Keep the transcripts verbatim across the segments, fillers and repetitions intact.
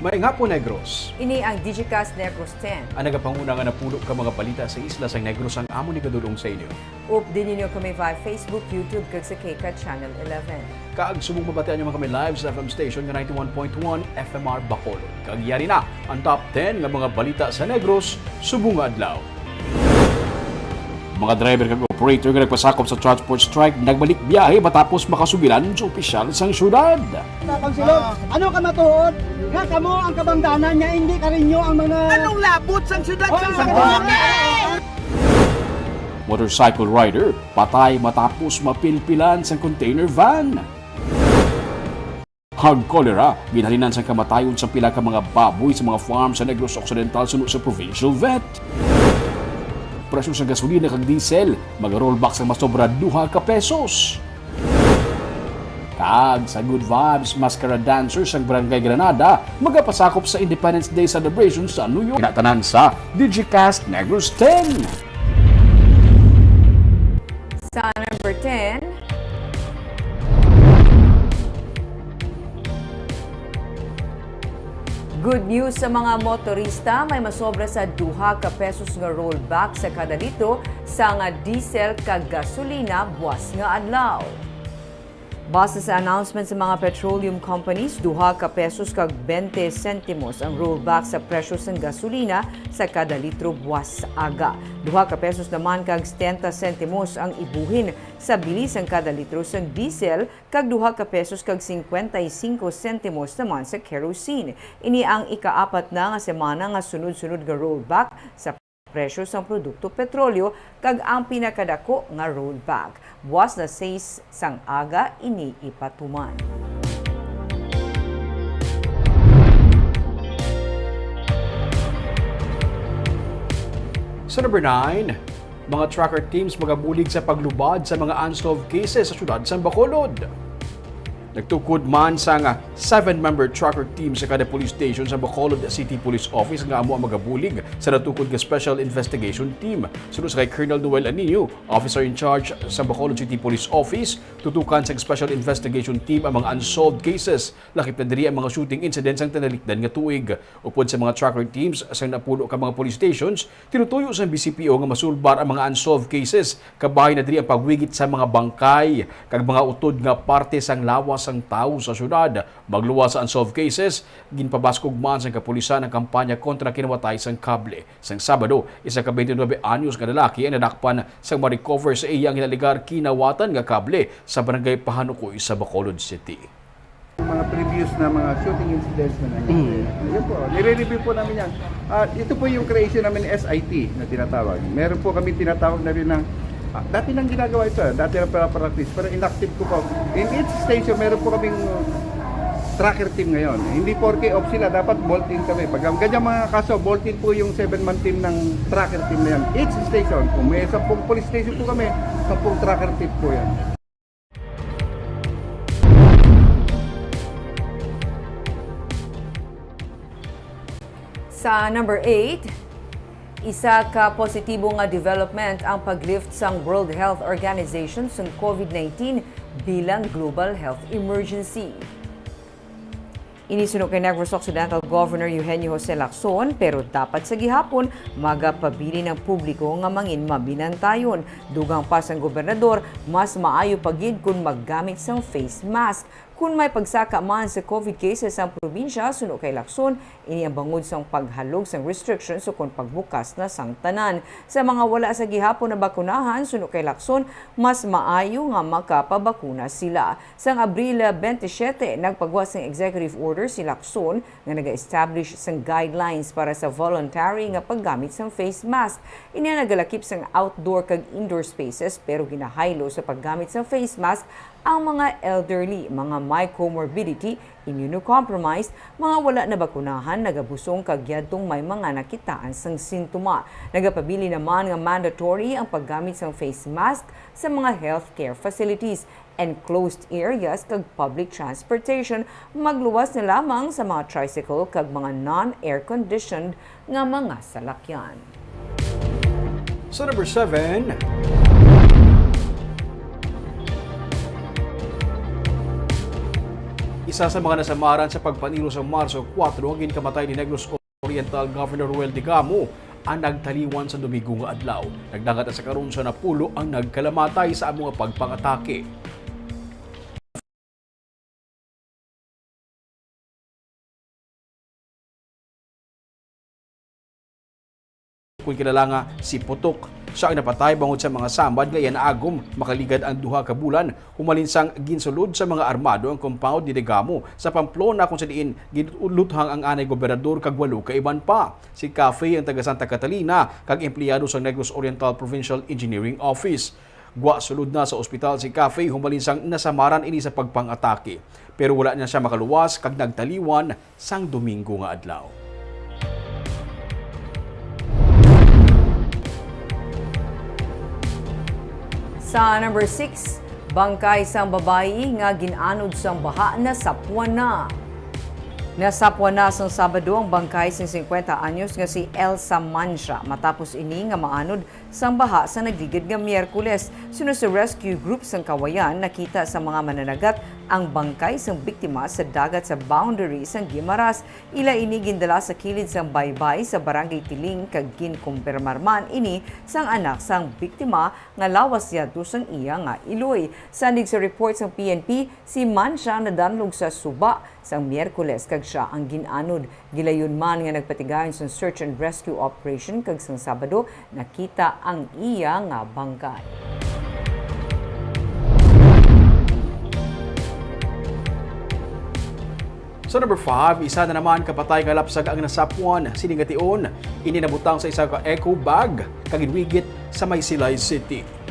Maayong hapon, Negros. Ini ang Digicast Negros ten. Ang nagapanguna nga napulo ka mga balita sa isla sang Negros ang amon igadul-ong sa inyo. Updi ninyo kami via Facebook, YouTube, kag sa K CAT Channel eleven. Kag subong mabatian nyo man kami live sa F M station nga ninety-one point one F M R Bacolod. Kag yari na ang top ten nga mga balita sa Negros subong nga adlaw. Mga driver kag operator nga nagpasakop sa transport strike nagbalik biyahe matapos makasugiran sa opisyal sang syudad. Councilor, ano ka matuod nga kamo ang kabangdanan nga hindi karinyo ang mga Anong labot sang syudad sa Zamboanga? Motorcycle rider patay matapos mapilpilan sang container van. Hog cholera, ginhalinan sang kamatayon sang pila ka mga baboy sa mga farm sa Negros Occidental suno sa provincial vet. Presyo sa gasolina kag diesel, mag-rollback sang masobra duha ka pesos. Kag sa Good Vibes, maskara dancers sang Barangay Granada magapasakop sa Independence Day celebration sa New York. Kinatanan sa Digicast Negros ten. Sa number ten, good news sa mga motorista, may masobra sa duha ka pesos nga rollback sa kada litro sang diesel kag gasolina buas nga adlaw. Base sa announcement sa mga petroleum companies, duha ka pesos kag twenty sentimos ang rollback sa presyo sang gasolina sa kada litro buas aga. Duha ka pesos naman kag setenta sentimos ang ibuhin sa bili sang kada litro sang diesel kag duha ka pesos kag cincuenta y cinco sentimos naman sa kerosene. Ini ang ikaapat na nga semana nga sunod-sunod nga rollback sa presyo sang produkto petrolyo kag ang pinakadako nga rollback. Buas na sais sang aga ini ipatuman. Sa number nine, mga tracker teams magabulig sa paglubad sa mga unsolved cases sa siyudad sang Bacolod. Nagtukod man sang seven-member tracker team sa kada police station sa Bacolod City Police Office nga amo ang magabulig sa natukod nga Special Investigation Team. Suno sa kay Colonel Noel Anino, officer in charge sa Bacolod City Police Office, tutukan sang Special Investigation Team ang mga unsolved cases, lakip na diri ang mga shooting incidents sang tinalikdan nga tuig. Upod sa mga tracker teams sang napulo ka mga police stations, tinutuyo sang B C P O nga masulbar ang mga unsolved cases, kabahin na diri ang pagwigit sa mga bangkay kag mga utod nga parte sang lawas sang tawo sa siyudad. Magluwas sa unsolved cases, ginpabaskog man sang kapulisan ang kampanya kontra kinawatay sang kable. Sang Sabado, isa ka twenty-nine anyos nga lalaki ang nadakpan sang ma-recover sa iya nga ginalegar kinawatan nga kable sa barangay Pahanukoy sa Bacolod City. Mga previous na mga shooting incidents na nangyari. Mm. Yun po, nire-review po namin yan. Ah, ito po yung creation namin S I T na tinatawag. Meron po kami tinatawag na rin ng, ah, dati nang ginagawa ito, dati nang pinapractice, pero inactive ko po. In each station, meron po kaming tracker team ngayon. Hindi porke off sila, dapat bolt in kami. Pag ang ganyan mga kaso, bolt in po yung seven-man team ng tracker team na yan. Each station, kung may sampung police station po kami, sampung tracker team po yan. Sa number eight, isa ka positibo nga development ang pag-lift sang World Health Organization sang COVID nineteen bilang global health emergency. Ini suno kay Negros Occidental Governor Eugenio Jose Lacson, pero dapat sa gihapon magapabilin ang publiko nga mangin mabinantayon. Dugang pa sang gobernador, mas maayo pa gid kon maggamit sang face mask. Kon may pagsaka man sa COVID cases ang probinsya, suno kay Lacson, ini ang bangod sang paghalog sang restrictions ukon pagbukas na sang tanan. Sa mga wala sa gihapon nabakunahan, suno kay Lacson, mas maayo nga makapabakuna sila. Sang Abril twenty-seven, nagpagawas sang executive order si Lacson nga naga-establish sang guidelines para sa voluntary nga paggamit sang face mask. Ini ang nagalakip sang outdoor kag indoor spaces, pero ginahaylo sa paggamit sang face mask ang mga elderly, mga may comorbidity, immunocompromised, mga wala nabakunahan, nagabusong kag yadtong may mga nakitaan sang sintoma. Nagapabilin naman nga mandatory ang paggamit sang face mask sa mga healthcare facilities, enclosed areas, kag public transportation, magluwas na lamang sa mga tricycle kag mga non-air-conditioned nga mga salakyan. Sa number seven, Isa sa mga nasamaran sa pagpaniro sa Marso kuwatro ang ginkamatay ni Negros Oriental Governor Roel Degamo ang nagtaliwan sa Domingo nga adlaw. Nagdangat na sa karon sa napulo ang nagkalamatay sa amo nga pagpangatake. Kon kilala nga si Putok. Siya ang napatay bangod sa mga samad nga iya naagom. Makaligad ang duha ka bulan humalin sang ginsulod sa mga armado ang compound ni Degamo sa Pamplona, kung sa diin ginluthang ang anay gobernador kag walo ka iban pa. Si Cafe ang taga Santa Catalina kag empleyado sa Negros Oriental Provincial Engineering Office. Gwa sulod na sa ospital si Cafe humalin sang nasamaran ini sa pagpang-atake, pero wala na siya makaluwas kag nagtaliwan sang Domingo nga adlaw. Sa number six, bangkay sang babayi nga gin-anod sang baha nasapwan na. Nasapwan na sang Sabado ang bangkay sing singkwenta anyos nga si Elsa Mancha matapos ini nga maanod sang baha sa nagligad nga Miyerkules. Suno sa rescue group sang Kawayan, nakita sa mga mananagat ang bangkay sang biktima sa dagat sa boundary sang Guimaras. Ila ini gindala sa kilid sang baybay sa Barangay Tiling kag ginkumpirmar man ini sang anak sang biktima nga lawas yadto sang iya nga iloy. Sandig sa report sang P N P, si Mancha nadanlog sa suba sang Miyerkules kag sia ang gin-anod. Gilayon man nga nagpatigayon sang search and rescue operation kag sang Sabado nakita ang iya nga bangkay. Sa number five, isa na naman ka patay nga lapsag ang nasapwan sini nga tion. Ini nabutang sa isa ka eco bag kag ginwigit sa may Silay City.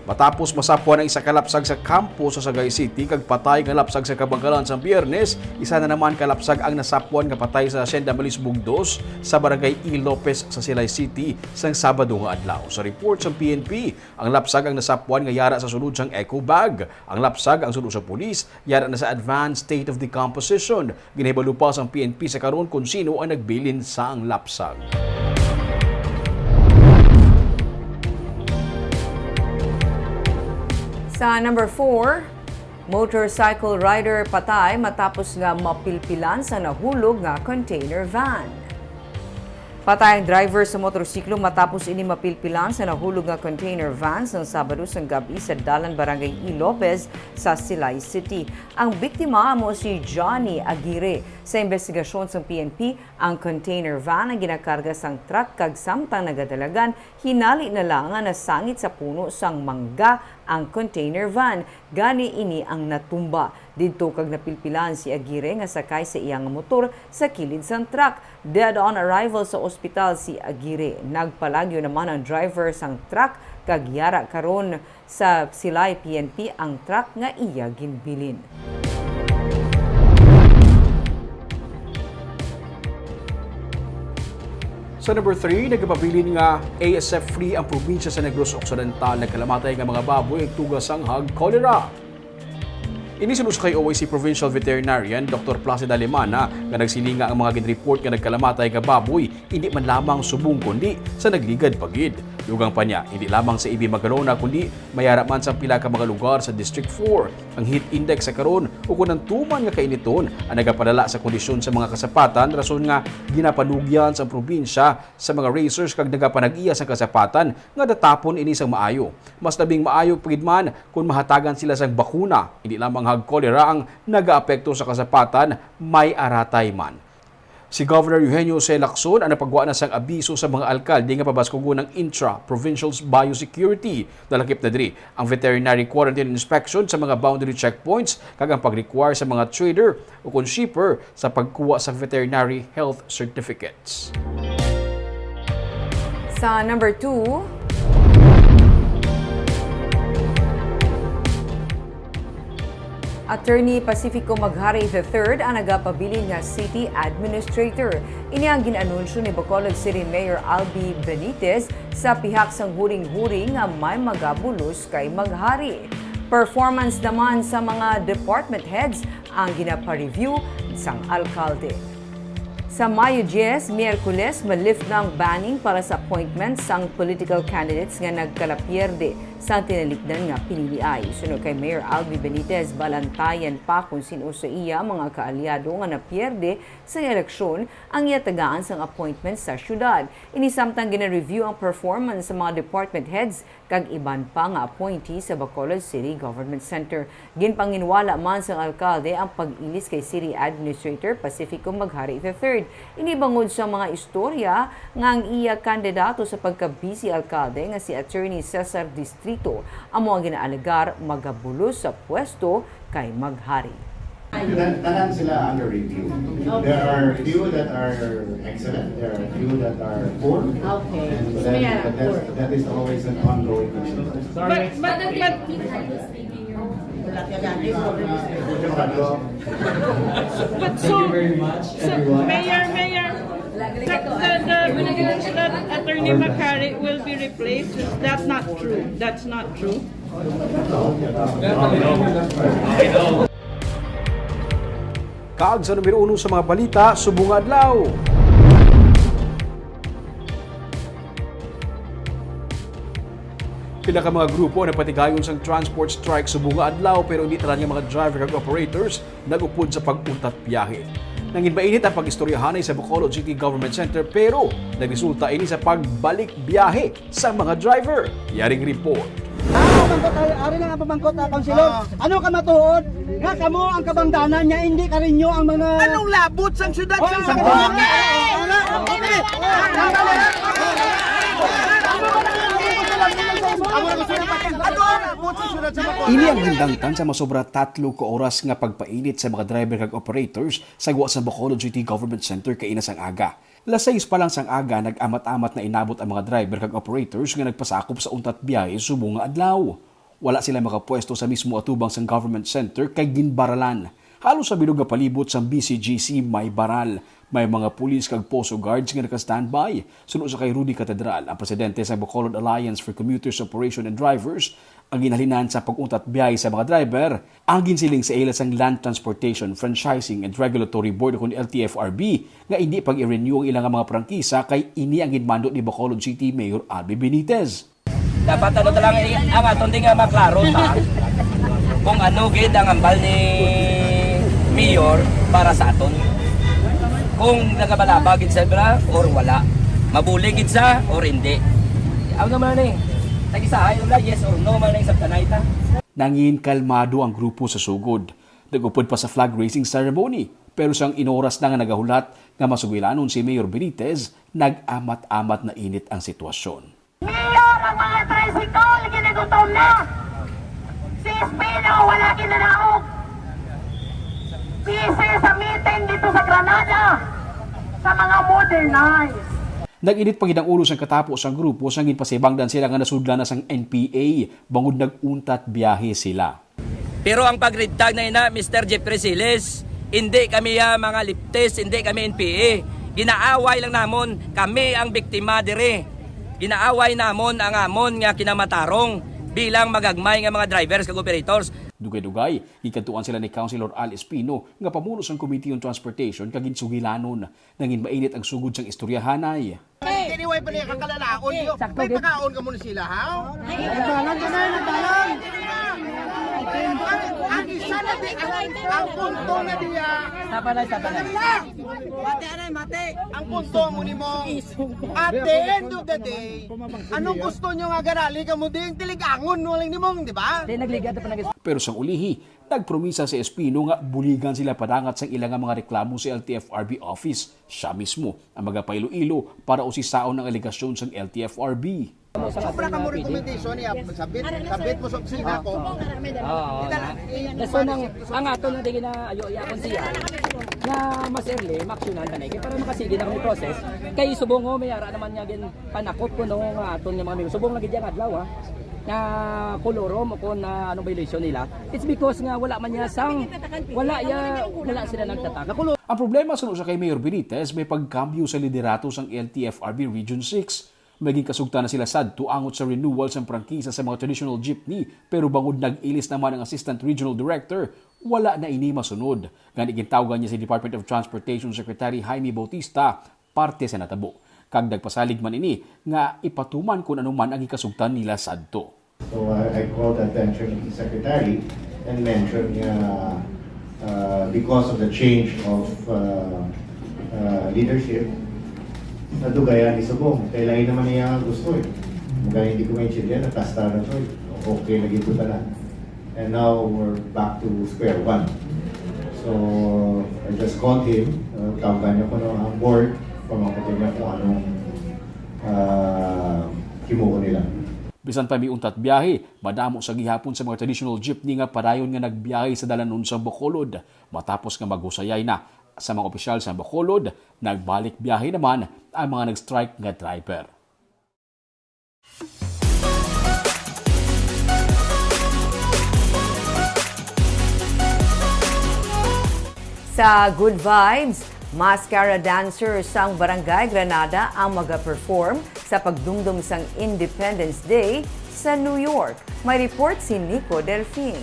Matapos masapwan ang isa ka lapsag sa kampo sa Sagay City kag patay nga lapsag sa kabangkalan sa Biyernes, isa na naman ka lapsag ang nasapwan nga patay sa Hacienda Malisbog dos sa Barangay E. Lopez sa Silay City sang Sabado nga adlaw. Sa report sang P N P, ang lapsag ang nasapwan nga yara sa sulod sang eco bag. Ang lapsag ang suno sa pulis, yara na sa advanced state of decomposition. Ginahibalo pa sang P N P sa karon kon sino ang nagbilin sang lapsag. Sa number four, motorcycle rider patay matapos nga mapilpilan sa nahulog nga container van. Patay ang driver sa motorsiklo matapos ini mapilpilan sa nahulog nga container van sang Sabado sang gab-i sa Dalan Barangay E. Lopez sa Silay City. Ang biktima amo si Johnny Aguirre. Sa investigasyon sang P N P, ang container van ang ginakarga sang truck kag samtang nagadalagan, hinali na lang nga nasangit sa puno sang mangga ang container van. Gani ini ang natumba. Didto kag napilpilan si Aguirre nga sakay sa iya nga motor sa kilid sang truck. Dead on arrival sa ospital si Aguirre. Nagpalagyo naman ang driver sang truck kag yara karon sa Silay P N P ang truck nga iya ginbilin. Sa number three, nagapabilin nga A S F free ang probinsya sa Negros Occidental. Nagkalamatay nga mga baboy ang tuga sang hog cholera. Ini suno sa kay O I C Provincial Veterinarian, Doktor Placida Limana, nga nagsiling nga ang mga ginreport nga nagkalamatay nga baboy indi man lamang subong kundi sa nagligad pa gid. Dugang pa niya, hindi lamang sa A B Magalona kundi mayara man sa pila ka mga lugar sa District four. Ang heat index sa karon, ukon ang tuman nga kainiton, ang nagapadala sa kondisyon sa mga kasapatan, rason nga ginapanugyan sa probinsya sa mga racers kag nagapanag-iya sa kasapatan nga datapon ini sang maayo. Mas labing maayo pa gid man kon mahatagan sila sang bakuna. Hindi lamang hog cholera ang nagaapekto sa kasapatan, may aratay man. Si Governor Eugenio C. Lacson ang napagwa na sang abiso sa mga alkalde nga pabaskugon ang intra-provincial biosecurity. Nalakip na diri ang veterinary quarantine inspection sa mga boundary checkpoints kag ang pag-require sa mga trader o kon shipper sa pagkuha sa veterinary health certificates. Sa number two, Attorney Pacifico Maghari the third ang nagapabilin nga city administrator. Ini ang gin-anunsyo ni Bacolod City Mayor Albi Benitez sa pihak sang huring-huring nga may magabulos kay Maghari. Performance naman sa mga department heads ang ginapareview sang alkalde. Sa Mayo diyes, Miyerkules, ma-lift na ang banning para sa appointment sang political candidates nga nagkalapierde Sa tinalikdan nga piniliay, suno kay Mayor Albi Benitez, balantayan pa kon sin-o sa iya mga kaalyado nga napierde sa eleksyon ang iya tagaan sang appointment sa syudad. Ini samtang gina-review ang performance sa mga department heads kag iban pa nga appointee sa Bacolod City Government Center. Ginpanginwala man sang alkalde ang pag-ilis kay City Administrator Pacifico Maghari the third. Ini bangod sa mga istorya nga ang iya kandidato sa pagka-vice alkalde nga si Attorney Cesar Distrito amo ang ginaalegar magabulos sa pwesto kay Maghari. Tan-, tanan sila under review. There are few that are excellent, there are few that are poor. Okay. And So, then, yeah, but that's, poor. that is always an ongoing issue. But, but, but, but Thank so, you very much, so, everyone. Mayor, Mayor, the, the, the rules that Attorney Maghari will be replaced, that's not true. That's not true. Kag sa numero uno sa mga balita subong nga adlaw. Pila ka mga grupo ang napatigayon sang transport strike subong nga adlaw, pero hindi tanan nga mga driver kag operators nag-upod sa pag-untat biyahe. Nanginmainit ang pag-istoryahanay sa Bacolod City Government Center, pero nagresulta ini sa pagbalik biyahe sa mga driver. Yaring report. Ang pamangkot, ari, ari lang ang pamangkot, ah, Councilor. Ah. Ano ka matuod nga kamo ang kabangdanan niya, hindi ka rin nyo ang mga Anong labot sang syudad sa Oh, Sambuanga? oh, oh, oh, oh. Ano ang labot sa syudad sa Bacolod? Ini ang hindangtan sa masobra tatlo ka oras nga pagpainit sa mga driver kag operators sa gwa sa Bacolod City Government Center kaina sang aga. Las sais pa lang sang aga, nag-amat-amat na inabot ang mga driver kag operators nga nagpasakop sa untat biyahe subong nga adlaw. Wala sila makapwesto sa mismo atubang sang government center kay ginbaralan. Halos sa bilog nga palibot sang B C G C may baral. May mga pulis kag POSO guards nga naka-standby. Suno sa kay Rudy Catedral, ang presidente sa Bacolod Alliance for Commuters, Operation and Drivers, ang ginhalinan sa pag-untat biyahe sa mga driver, ang ginsiling sa ila sang Land Transportation Franchising and Regulatory Board, kun L T F R B, nga hindi pag-i-renew ang ilang mga prangkisa kay ini ang ginmando ni Bacolod City Mayor Albi Benitez. Dapat ano talang i-, ang aton di nga maklaro ta kung ano gid ang ambal ni Mayor para sa aton. Kung nagabalaba gid sa bra or wala. Mabuli gid sa or hindi. Ang naman ni, tagisahay wala, yes or no man ang sabtanay ta. Nangin kalmado ang grupo sa sugod. Nag-upod pa sa flag raising ceremony, pero sang inoras na nga nagahulat nga masugilanon si Mayor Benitez, nag-amat-amat na init ang sitwasyon. Mayor, ang mga tricycle, ginagutom na. Si Espino, wala ginanaog. Busy sa meeting dito sa Granada, sa mga modernized. Nag-init pa gid ang ulo sang katapo sang grupo sang ginpasibangdan sila nga nasudlan na sang N P A bangod nag-untat biyahe sila. Pero ang pagridtag na ina, Mister Jeffrey Siles, hindi kami, ah, mga leftist, hindi kami N P A. Ginaaway lang namon, kami ang biktima diri. Ginaaway namon ang amon nga kinamatarong bilang magagmay nga mga drivers kag operators. Dugay-dugay, gikadtuan sila ni Councilor Al Espino nga pamuno sang Committee on Transportation kag ginsugilanon. Nangin mainit ang sugod sang istoryahanay. Kani way pa niya kakalalaon niyo. Sakto, may gid. Pakaon ka muna sila, ha? Nagbalang ka na, nagbalang. Ang, ang isa na di, ang, ang punto na diya. Tapa na, tapa na. Mati, anay, mati. Ang punto mo ni mo, at the end of the day, anong gusto nyo nga garali ka mo di? Ang tiligangon mo lang ni mong, di ba? Di, nagligad pa nag- Pero sang ulihi, nagpromisa si Espino nga buligan sila padangat sang ila nga mga reklamo sa L T F R B office. Siya mismo ang magapailoilo para usisaon ang alegasyon sang L T F R B. Sobra ka mo recommendation niya, sabit, sabit mo sa opisina ko. Oo, Kita na, na. i- Gusto nang, ang ato na di na ayo iya kon siya nga mas early, maaksyonan ka na, kay para makasigi na kami process. Kay subong, oh, may ara naman nga gin panakop ko, no, nga aton nga mga amigo. Subong lagi diyang adlaw, ha, na kolorom o kung na anong violation nila. It's because nga wala man niya sang, wala ya, wala sila nagtatag. Ang problema, suno sa kay Mayor Benitez, may pagkambyo sa liderato sang L T F R B Region six. May ginkasugtan na sila sadto angot sa renewal sang prangkisa sa mga traditional jeepney, pero bangod nag-ilis naman ang Assistant Regional Director, wala na ini masunod. Gani, gintawgan niya si Department of Transportation Secretary Jaime Bautista parte sa natabo, kag nagpasalig man ini nga ipatuman kon ano man ang gikasugtan nila sadto. So I, I called the attention of the secretary and mentioned nga, uh, because of the change of, uh, uh, leadership, nadugayan ni Subong. Kay lain naman niya ang gusto eh. Magaling, hindi ko maintindihan, natasta na to eh. Okay, naging na. And now we're back to square one. So I just called him, uh, tawagan niya ko no, ang board, pamangkutin niya kung anong, uh, himuon nila. Bisan pa may untat biyahe, madamo sa gihapon sa mga traditional jeepney nga padayon nga nagbiyahe sa dalanon sa Bacolod. Matapos nga maghusayay na sa mga opisyal sa Bacolod, nagbalik biyahe naman ang mga nag-strike nga driver. Sa Good Vibes, mascara dancer sang Barangay Granada ang magaperform sa pagdumdom sang Independence Day sa New York. May report si Nico Delfin.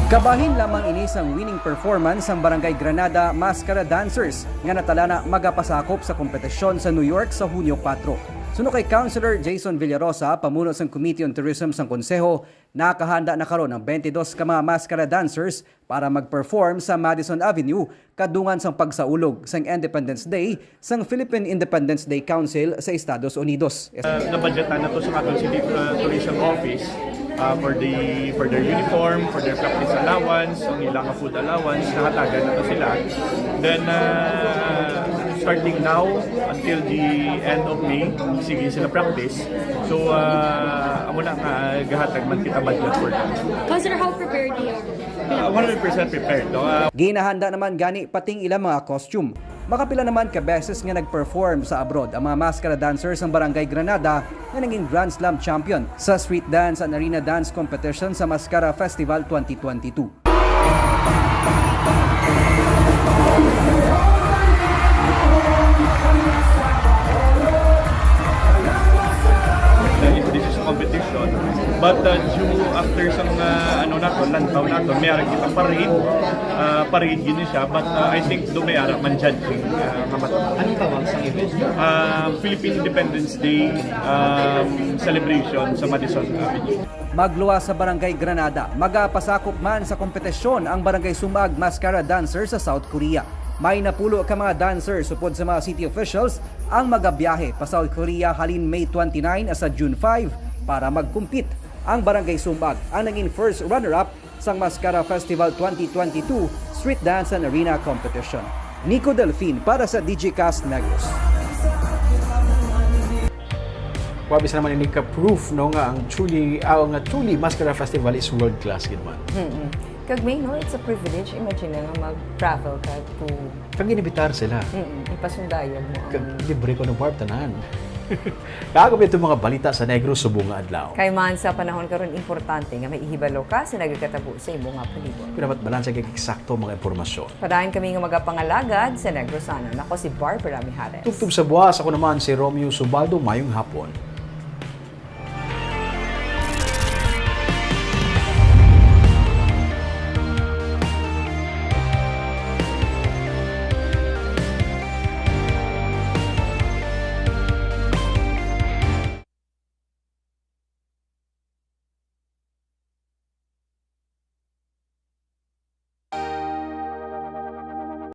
Kabahin lamang ini sang winning performance sang Barangay Granada Mascara Dancers nga natalana magapasakop sa kompetisyon sa New York sa Hunyo patro. Suno kay Councilor Jason Villarosa, pamuno sang Committee on Tourism sang Konseho, nakahanda na karon ang twenty-dos ka mga mascara dancers para mag-perform sa Madison Avenue kadungan sang pagsaulog sang Independence Day sang Philippine Independence Day Council sa Estados Unidos. Uh, nabudgetan na to sa aton City uh, Tourism Office uh, for the for their uniform, for their practice allowance, ang ilang food allowance, nahatagan na to sila. Then uh, starting now until the end of May, sige sila practice. So uh, amo na nga gahatag man kita budget for that. Councilor, how prepared you are? Uh, one hundred percent prepared. No? Uh, Ginahanda naman gani pating ilang mga costume. Makapila naman ka beses nga nag-perform sa abroad ang mga mascara dancers sang Barangay Granada nga naging Grand Slam champion sa Street Dance and Arena Dance Competition sa Mascara Festival twenty twenty-two. Dahil this is a competition, but uh, due after sang uh, ano nato, lantaw nato, may ara kita parade, uh, parade gini siya, but uh, I think do may ara man judging uh, nga mata. Anong tawag sang event? Uh, Philippine Independence Day um, celebration sa Madison Avenue. Magluwas sa Barangay Granada, magapasakop man sa kompetisyon ang Barangay Sumag Mascara Dancer sa South Korea. May napulo ka mga dancers upod sa mga city officials ang magabiyahe pa South Korea halin May twenty-nine sa June five para mag-compete. Ang Barangay Sumag ang naging first runner-up sang Mascara Festival twenty twenty-two Street Dance and Arena Competition. Nico Delfin para sa Digicast Negros. Wa bisan naman ini ka proof no nga ang Chuli ah, nga Chuli Mascara Festival is world class gid man. Mm-mm. Kag may no, it's a privilege. Imagine na nga mag-travel ka to Kag inimbitar sila. Mm-mm. Ipasundayag mo ang Kag libre ko ng part tanan. Kago ito mga balita sa Negros subong nga adlaw. Kay man sa panahon karon importante nga may ihibalo ka sa nagakatabo sa imo nga palibot. Pinamatbalan sa kag eksakto mga impormasyon. Padayon kami nga magapangalagad sa Negros Sana. Ako si Barbara Mijares. Tubtob sa buwas, ako naman si Romeo Subaldo. Mayong hapon.